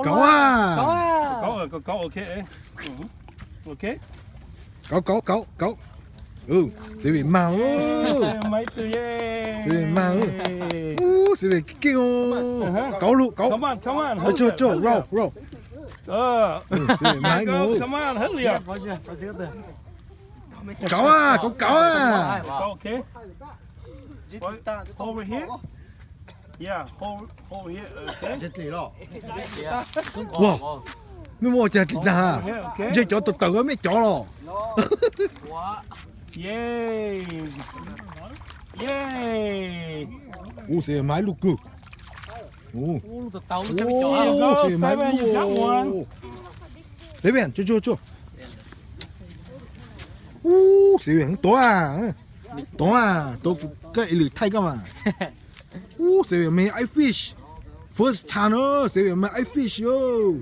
Kauv a. Kauv, kauv, kauv, ok. Ok. Kauv, kauv, kauv, kauv. Xiv Vim mag. Xiv Vim mag. Xiv Vim keej. Kauv lug, kauv. Row, row. Xiv Vim mag lug. Kauv a, kauv, kauv a. Over here. Yeah, hold, hold here. Okay. Ua, mej muaj ua cas dlim tag ha? Ntshe cov tawm tawm mej cov los. Yay. Yay. Ub, Xiv Vim mag ib lub kawg. Xiv Vim mag ib lub. Xiv Vim, tsuag tsuag tsuag. Ub, Xiv Vim tuav, tuav, tuav kuv koj ib lwm thaij koj mas. Ub, Xiv Vim mag ice fish. First time na, Xiv Vim mag ice fish yo.